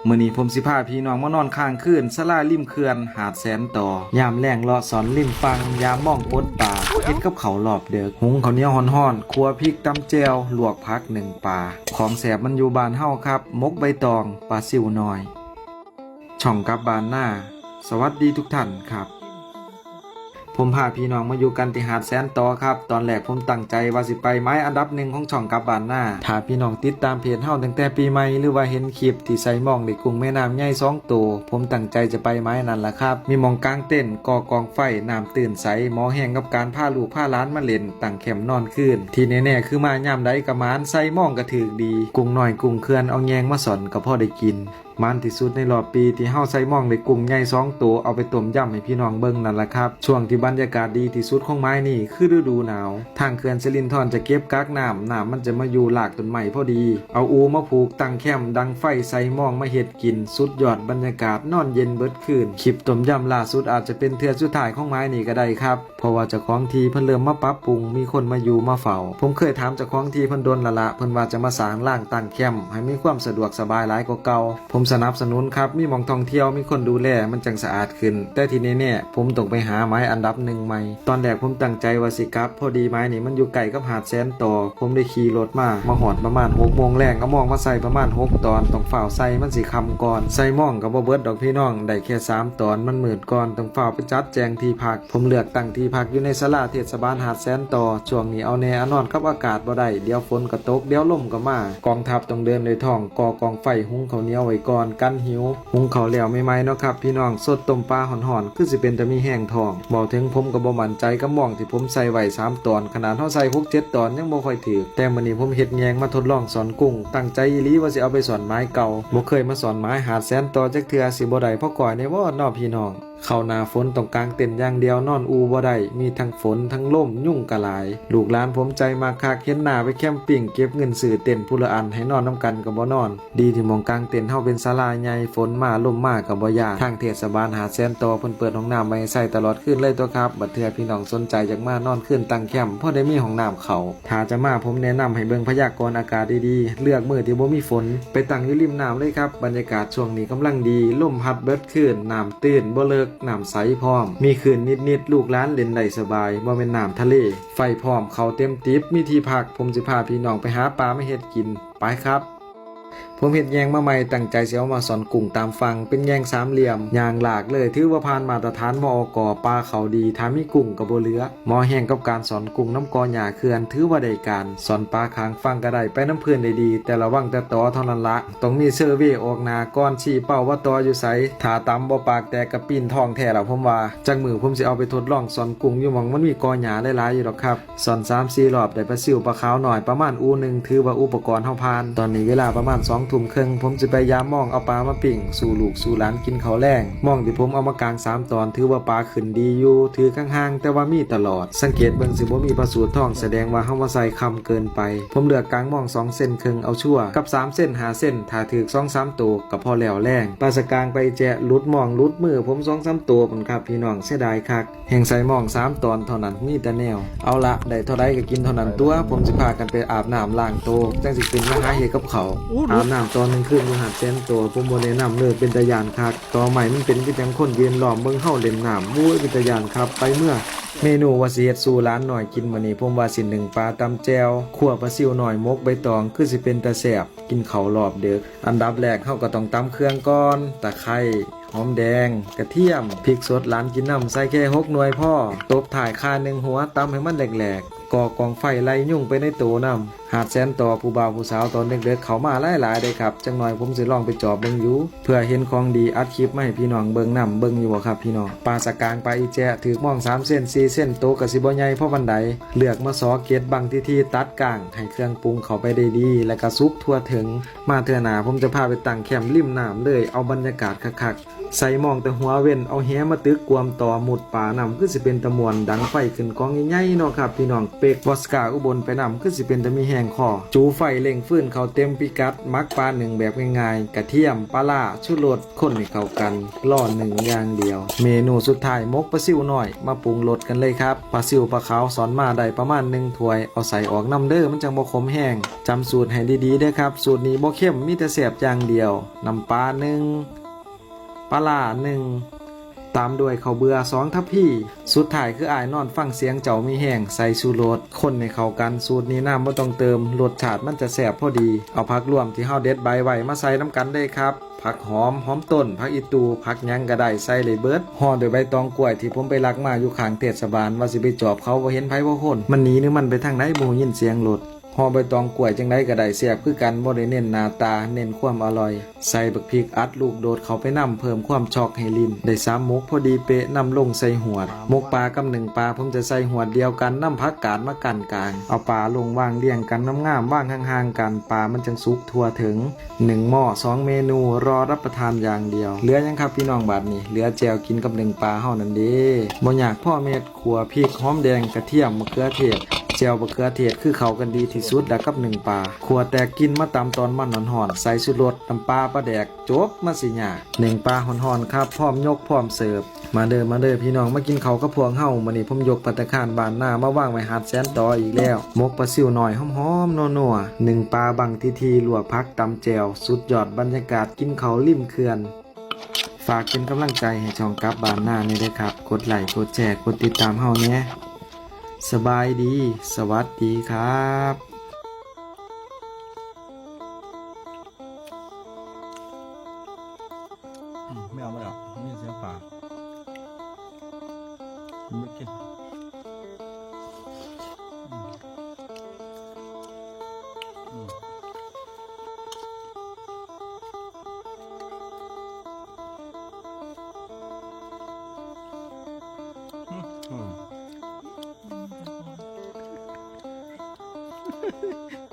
ມື້ນີ້ຜົມຊິພາພີ່ນ້ອງມານອນຄ້າງຄືນສາລາລິມເຂື່ອນຫາດແສນຕໍ່. ຍາມແລງເລາະສອນລິມຝັ່ງ ຍາມມອງປົດປາ ເຮັດກັບເຂົ້າລອບເດິກ ຫຸງເຂົ້າໜຽວຮ້ອນໆ ຂົ້ວພິກ ຕຳແຈ່ວ ລວກຜັກ ໜຶ້ງປາ. ຂອງແຊບມັນຢູ່ບ້ານເຮົາຄັບ ໝົກໃບຕອງ ປາຊິວນ້ອຍ. ຊ່ອງກັບບ້ານນາ ສະຫວັດດີທຸກທ່ານຄັບ. ຜົມພາພີ່ນ້ອງມາຢູ່ກັນທີ່ຫາດແສນຕໍ່ຄັບ. ຕອນແລກຜົມຕັ້ງໃຈວ່າຊິໄປໝາຍອັນດັບໜຶ່ງຂອງຊ່ອງກັບບ້ານນາ. ຖ້າພີ່ນ້ອງຕິດຕາມເພຈເຮົາຕັ້ງແຕ່ປີໃໝ່ ຫຼືວ່າເຫັນຄລິບທີ່ໄຊມອງໄດ້ກຸ້ງແມ່ນ້ຳໃຫຍ່ສອງໂຕ, ຜົມຕັ້ງໃຈຈະໄປໝາຍນັ້ນລະຄັບ. ມີໝ່ອງກາງເຕັນ, ກໍ່ກອງໄຟ, ນ້ຳຕື້ນໃສ, ເໝາະແຮງກັບການພາລູກພາຫຼານມາຫຼິ້ນ, ຕັ້ງແຄມນອນຄືນ. ທີ່ແນ່ໆ ຄືມາຍາມໃດກໍໝານ, ໄຊມອງກໍຖືກດີ, ກຸ້ງນ້ອຍກຸ້ງເຂື່ອນເອົາແຍງມາສອນກໍພໍໄດ້ກິນ. ມັນທີ່ສຸດໃນລອບປີທີ່ເຮົາໃສ່ມອງໄດ້ກຸ້ງໃຫຍ່ສອງໂຕ ເອົາໄປຕົ້ມຢຳໃຫ້ພີ່ນ້ອງເບິ່ງນັ້ນລະຄັບ. ຊ່ວງທີ່ບັນຍາກາດດີທີ່ສຸດຂອງໝາຍນີ້ຄືລະດູໜາວ. ທາງເຂື່ອນສິລິນທອນຈະເກັບກັກນ້ຳ, ນ້ຳມັນຈະມາຢູ່ລາກຕົ້ນໄມ້ພໍດີ. ເອົາອູ່ມາຜູກ, ຕັ້ງແຄມ, ດັງໄຟ, ໃສ່ມອງມາເຮັດກິນ, ສຸດຍອດບັນຍາກາດ, ນອນເຢັນເບິດຄືນ. ຄລິບຕົ້ມຢຳລ່າສຸດອາດຈະເປັນເທື່ອສຸດທ້າຍຂອງໝາຍນີ້ກໍໄດ້ຄັບ. ເພາະວ່າເຈົ້າຂອງທີ່ເພິ່ນເລີ່ມມາປັບປຸງ, ມີຄົນມາຢູ່ມາເຝົ້າ. ຜົມເຄີຍຖາມເຈົ້າຂອງທີ່ເພິ່ນດົນລະລະ, ເພິ່ນວ່າຈະມາສ້າງລານຕັ້ງແຄມໃຫ້ມີຄວາມສະດວກສະບາຍຫຼາຍກວ່າເກົ່າ. ຜົມສະໜັບສະໜູນຄັບ, ມີໝ່ອງທ່ອງທ່ຽວ, ມີຄົນດູແລ, ມັນຈັ່ງສະອາດຂຶ້ນ. ແຕ່ທີ່ແນ່ໆ, ຜົມຕ້ອງໄປຫາໝາຍອັນດັບໜຶ່ງໃໝ່. ຕອນແລກຜົມຕັ້ງໃຈວ່າຊິກັບ, ພໍດີໝາຍນີ້ມັນຢູ່ໃກ້ກັບຫາດແສນຕໍ່. ຜົມໄດ້ຂີ່ລົດມາ, ມາຮອດປະມານຫົກໂມງແລງ, ເອົາມອງມາໃສ່ປະມານຫົກຕອນ, ຕ້ອງຟ້າວໃສ່, ມັນຊິຄ່ຳກ່ອນ. ໃສ່ມອງກໍບໍ່ເບິດດອກພີ່ນ້ອງ, ໄດ້ແຄ່ສາມຕອນ, ມັນມືດກ່ອນ, ຕ້ອງຟ້າວໄປຈັດແຈງທີ່ພັກ. ຜົມເລືອກຕັ້ງທີ່ພັກຢູ່ໃນສາລາເທດສະບານຫາດແສນຕໍ່. ຊ່ວງນີ້ເອົາແດ່ເອົານອນກັບອາກາດບໍ່ໄດ້, ດຽວຝົນກໍຕົກ, ດຽວລົມກໍມາ. ກອງທັບຕ້ອງເດີນດ້ວຍທ້ອງ, ກໍ່ກອງໄຟ, ຫຸງເຂົ້າໜຽວໄວ້ກ່ອນ, ກັນຫິວ. ຫຸງເຂົ້າແລ້ວໃໝ່ໆເນາະຄັບພີ່ນ້ອງ, ສົດຕົ້ມປາຮ້ອນໆ, ຄືຊິເປັນຕາມີແຮງທ້ອງ. ເວົ້າເຖິງຜົມກໍບໍ່ໝັ້ນໃຈກັບມອງທີ່ຜົມໃສ່ໄວ້ສາມຕອນ, ຂະໜາດເຮົາໃສ່ຫົກເຈັດຕອນຍັງບໍ່ຄ່ອຍຖືກ. ແຕ່ມື້ນີ້ຜົມເຮັດແຍງມາທົດລອງສອນກຸ້ງ, ຕັ້ງໃຈອີ່ຫຼີວ່າຊິເອົາໄປສອນໝາຍເກົ່າ. ບໍ່ເຄີຍມາສອນໝາຍຫາດແສນຕໍ່ຈັກເທື່ອ, ຊິບໍ່ໄດ້ພໍກ້ອຍແດ່ບໍ່ເນາະພີ່ນ້ອງ. ເຂົ້າໜ້າຝົນຕ້ອງກາງເຕັນຢ່າງດຽວ, ນອນອູ່ບໍ່ໄດ້, ມີທັງຝົນທັງລົມ, ຍຸງກະຫຼາຍ. ລູກຫຼານຜົມໃຈມັກຄັກ, ເຫັນໜ້າໄປແຄມປິງ, ເກັບເງິນຊື້ເຕັນຜູ້ລະອັນ, ໃຫ້ນອນນຳກັນກໍບໍ່ນອນ. ດີທີ່ໝ່ອງກາງເຕັນເຮົາເປັນສາລາໃຫຍ່, ຝົນມາລົມມາກໍບໍ່ຢ້ານ. ທາງເທດສະບານຫາດແສນຕໍ່ເພິ່ນເປີດຫ້ອງນ້ຳໄວ້ໃຊ້ຕະຫຼອດຄືນເລີຍຕົວະຄັບ. ບັດເທື່ອພີ່ນ້ອງສົນໃຈຢາກມານອນຄືນຕັ້ງແຄມ, ພໍໄດ້ມີຫ້ອງນ້ຳເຂົ້າ. ຖ້າຈະມາ, ຜົມແນະນຳໃຫ້ເບິ່ງພະຍາກອນອາກາດດີໆ, ເລືອກມື້ທີ່ບໍ່ມີຝົນ, ໄປຕັ້ງຢູ່ລິມນ້ຳເລີຍຄັບ. ບັນຍາກາດຊ່ວງນີ້ກຳລັງດີ, ລົມພັດເບິດຄືນ, ນ້ຳຕື້ນ, ບໍ່ເລິກ, ນ້ຳໃສພ້ອມ, ມີຄື້ນນິດໆ, ລູກຫຼານຫຼິ້ນໄດ້ສະບາຍ, ບໍ່ແມ່ນນ້ຳທະເລ. ໄຟພ້ອມ, ເຂົ້າເຕັມຕິບ, ມີທີ່ພັກ. ຜົມຊິພາພີ່ນ້ອງໄປຫາປາມາເຮັດກິນ. ໄປຄັບ. ຜົມເຮັດແຍງມາໃໝ່, ຕັ້ງໃຈຊິເອົາມາສອນກຸ້ງຕາມຝັ່ງ, ເປັນແຍງສາມຫຼ່ຽມ, ຍ່າງລາກເລີຍ, ຖືວ່າຜ່ານມາດຕະຖານ ມອກ, ປາເຂົ້າດີ, ຖ້າມີກຸ້ງກໍບໍ່ເຫຼືອ. ເໝາະແຮງກັບການສອນກຸ້ງນຳກໍຫຍ້າເຂື່ອນ, ຖືວ່າໄດ້ການ. ສອນປາຂ້າງຝັ່ງກໍໄດ້, ໄປນຳເພື່ອນໄດ້ດີ, ແຕ່ລະວັງແຕ່ຕໍ່ເທົ່ານັ້ນລະ. ຕ້ອງມີເຊີເວອອກໜ້າກ່ອນ, ຊີ້ເປົ້າວ່າຕໍ່ຢູ່ໃສ. ຖ້າຕຳບໍ່ປາກແຕກກໍປີ້ນທ້ອງແທ້ລະ, ຜົມວ່າ. ຈັກມື້ຜົມຊິເອົາໄປທົດລອງສອນກຸ້ງຢູ່ໝ່ອງມັນມີກໍຫຍ້າຫຼາຍໆຢູ່ດອກຄັບ. ສອນສາມສີ່ລອບໄດ້ປາຊິວປາຂາວນ້ອຍປະມານອູ່ໜຶ່ງ, ຖືວ່າອຸປະກອນເຮົາຜ່ານ. ຕອນນີ້ເວລາປະມານສອງທຸ່ມເຄິ່ງ, ຜົມຊິໄປຢາມມອງເອົາປາມາປີ້ງ ສູ່ລູກສູ່ຫຼານກິນເຂົ້າແລງ. ມອງທີ່ຜົມເອົາມາກາງສາມຕອນ ຖືວ່າປາຂຶ້ນດີຢູ່, ຖືກຫ່າງໆ ແຕ່ວ່າມີຕະຫຼອດ. ສັງເກດເບິ່ງຊິບໍ່ມີປາສູດທອງ, ສະແດງວ່າເຮົາມາໃສ່ຄ່ຳເກີນໄປ. ຜົມເລືອກກາງມອງສອງເຊັນເຄິ່ງເອົາຊົ່ວ, ກັບສາມເຊັນຫ້າເຊັນ, ຖ້າຖືກສອງສາມໂຕກໍພໍແລ້ວແລງ. ປາສະກາງໄປແຈະ, ຫຼຸດມອງຫຼຸດມືຜົມສອງສາມໂຕພຸ້ນຄັບ ພີ່ນ້ອງ, ເສຍດາຍຄັກ. ແຮ່ງໃສ່ມອງສາມຕອນເທົ່ານັ້ນ ມີແຕ່ແນວ. ເອົາລະ ໄດ້ເທົ່າໃດກໍກິນເທົ່ານັ້ນຕົວະ. ຜົມຊິພາກັນໄປອາບນ້ຳລ້າງໂຕ, ຈັ່ງຊິຂຶ້ນມາຫາເຮັດກັບເຂົ້າ. ອາບນ້ຳຕອນກາງຄືນຢູ່ຫາດແສນຕໍ່ ຜົມບໍ່ແນະນຳເລີຍ, ເປັນຕາຢ້ານຄັກ. ຕໍໄມ້ມັນເປັນຄືຈັ່ງຄົນຢືນລ້ອມເບິ່ງເຮົາຫຼິ້ນນ້ຳ. ໂອ້ຍ ເປັນຕາຢ້ານຄັກ. ໄປເມືອ. ເມນູວ່າຊິເຮັດສູ່ຫຼານນ້ອຍກິນມື້ນີ້, ຜົມວ່າຊິໜຶ້ງປາຕຳແຈ່ວ, ຂົ້ວປາຊິວນ້ອຍ, ໝົກໃບຕອງ, ຄືຊິເປັນຕາແຊບ. ກິນເຂົ້າລອບເດິກ, ອັນດັບແລກເຮົາກໍຕ້ອງຕຳເຄື່ອງກ່ອນ, ຕະໄຄ, ຫອມແດງ, ກະທຽມ, ພິກສົດ ຫຼານກິນນຳ, ໃສ່ແຄ່ຫົກໜ່ວຍພໍ. ຕົບທ້າຍຄາໜຶ່ງຫົວ, ຕຳໃຫ້ມັນແຫຼກໆ, ກໍ່ກອງໄຟໄລ່ຍຸງໄປໃນໂຕນຳ. ຫາດແສນຕໍ່ ຜູ້ບ່າວຜູ້ສາວຕອນເດິກໆ ເຂົ້າມາຫຼາຍໆເດ້ຄັບ. ຈັກໜ່ອຍຜົມຊິລອງໄປຈອບເບິ່ງຢູ່ ເພື່ອເຫັນຂອງດີ ອັດຄລິບມາໃຫ້ພີ່ນ້ອງເບິ່ງນຳ. ເບິ່ງຢູ່ບໍ່ຄັບພີ່ນ້ອງ? ປາສະກາງ ປາອີແຈະ ຖືກມອງສາມເຊັນ ສີ່ເຊັນ, ໂຕກໍຊິບໍ່ໃຫຍ່ພໍປານໃດ. ເລືອກມາຊອກເກັດບັ້ງທີໆ ຕັດກ້າງ ໃຫ້ເຄື່ອງປຸງເຂົ້າໄປໄດ້ດີ ແລະກະສຸກທົ່ວເຖິງ. ມາເທື່ອໜ້າ ຜົມຈະພາໄປຕັ້ງແຄມລິມນ້ຳເລີຍ, ເອົາບັນຍາກາດຄັກໆ. ໃສ່ມອງແຕ່ຫົວເວັນ ເອົາແຫມາຕຶກກວມຕໍ່ມຸດປ່ານຳ ຄືຊິເປັນຕາມ່ວນ ດັງໄຟຂຶ້ນກອງໃຫຍ່ໆເນາະຄັບພີ່ນ້ອງ. ເປັກວອດສະກາອຸບົນໄປນຳ ຄືຊິເປັນຕາມີແຮງຄໍ. ຈູໄຟເລັ່ງຟືນເຂົ້າເຕັມພິກັດ ໝັກປາໜຶ້ງແບບງ່າຍໆ ກະທຽມ, ປາຮ້າ, ຊູລົດ ຄົນໃຫ້ເຂົ້າກັນ ລໍໜຶ້ງຢ່າງດຽວ. ເມນູສຸດທ້າຍ ໝົກປາຊິວນ້ອຍ ມາປຸງລົດກັນເລີຍຄັບ. ປາຊິວປາຂາວຊ້ອນມາໄດ້ປະມານໜຶ່ງຖ້ວຍ ເອົາໄສ້ອອກນຳເດີ ມັນຈັ່ງບໍ່ຂົມແຮງ. ຈຳສູດໃຫ້ດີໆເດີຄັບ ສູດນີ້ບໍ່ເຄັມ ມີແຕ່ແຊບຢ່າງດຽວ. ນ້ຳປາໜຶ້ງ ປາຮ້າໜຶ່ງ ຕາມດ້ວຍເຂົ້າເບືອສອງທັບພີ. ສຸດທ້າຍຄືອ້າຍນອນຟັງສຽງເຈົ້າມີແຮງ ໃສ່ຊູລົດ ຄົນໃຫ້ເຂົ້າກັນ. ສູດນີ້ນ້ຳບໍ່ຕ້ອງເຕີມ ລົດຊາດມັນຈະແຊບພໍດີ. ເອົາຜັກລວມທີ່ເຮົາເດັດໃບໄວ້ມາໃສ່ນຳກັນເລີຍຄັບ ຜັກຫອມ, ຫອມຕົ້ນ, ຜັກອີ່ຕູ່, ຜັກຫຍັງກະໄດ້ ໃສ່ໄດ້ເບິດ. ຫໍ່ດ້ວຍໃບຕອງກ້ວຍທີ່ຜົມໄປລັກມາຢູ່ຂ້າງເທດສະບານ ວ່າຊິໄປຈອບເຂົາ ບໍ່ເຫັນໃຜບໍ່ຄົນ ມັນໜີ ຫຼື ມັນໄປທາງໃດ ບໍ່ໄດ້ຍິນສຽງລົດ. ຫໍ່ໃບຕອງກ້ວຍຈັ່ງໃດກະໄດ້ ແຊບຄືກັນ ບໍ່ໄດ້ເນັ້ນໜ້າຕາ ເນັ້ນຄວາມອະລ່ອຍ. ໃສ່ບັກພິກອັດລູກໂດດເຂົ້າໄປນຳ ເພີ່ມຄວາມຊັອກໃຫ້ລີ້ນ. ໄດ້ສາມໝົກພໍດີເປະ ນຳລົງໃສ່ຫວດ. ໝົກປາກັບໜຶ້ງປາ ຜົມຈະໃສ່ຫວດດຽວກັນ ນຳຜັກກາດມາກັ້ນກາງ. ເອົາປາລົງວາງລຽງກັນງາມໆ ວາງຫ່າງໆກັນ ປາມັນຈັ່ງສຸກທົ່ວເຖິງ. ໜຶ້ງໝໍ້ສອງເມນູ ລໍຮັບປະທານຢ່າງດຽວ. ເຫຼືອຫຍັງຄັບພີ່ນ້ອງບາດນີ້? ເຫຼືອແຈ່ວກິນກັບໜຶ້ງປາເຮົານັ້ນເດ້. ບໍ່ຍາກພໍເມັດ ຂົ້ວພິກຫອມແດງ ກະທຽມ ມະເຂືອເທດ ແຈ່ວມະເຂືອເທດ ຄືເຂົ້າກັນດີທີ່ສຸດລະກັບໜຶ້ງປາ. ຂົ້ວແຕກກິ່ນມາຕຳຕອນມັນຮ້ອນໆ ໃສ່ຊູລົດ ນ້ຳປາ ປາແດກ ຈົບ ມັນຊິຍາກ. ໜຶ້ງປາຮ້ອນໆຄັບ ພ້ອມຍົກ ພ້ອມເສີບ. ມາເດີ ມາເດີພີ່ນ້ອງ ມາກິນເຂົ້າກັບພວກເຮົາ. ມື້ນີ້ຜົມຍົກພັດຕາຄານບ້ານນາມາວາງໄວ້ຫາດແສນຕໍ່ອີກແລ້ວ. ໝົກປາຊິວນ້ອຍຫອມໆນົວໆ ໜຶ້ງປາບັ້ງທີ່ໆ ລວກຜັກ ຕຳແຈ່ວ ສຸດຍອດບັນຍາກາດກິນເຂົ້າລິມເຂື່ອນ. ຝາກເປັນກຳລັງໃຈໃຫ້ຊ່ອງກັບບ້ານນາແດ່ເດີຄັບ ກົດໄລ້ ກົດແຊ ກົດຕິດຕາມເຮົາແດ່. ສະບາຍດີ ສະຫວັດດີຄັບ. ອືມ ແມວມາແລ້ວ ໄດ້ຍິນສຽງປາ ມັນກິນ ອືມ ອືມ ອືມ ອືມ.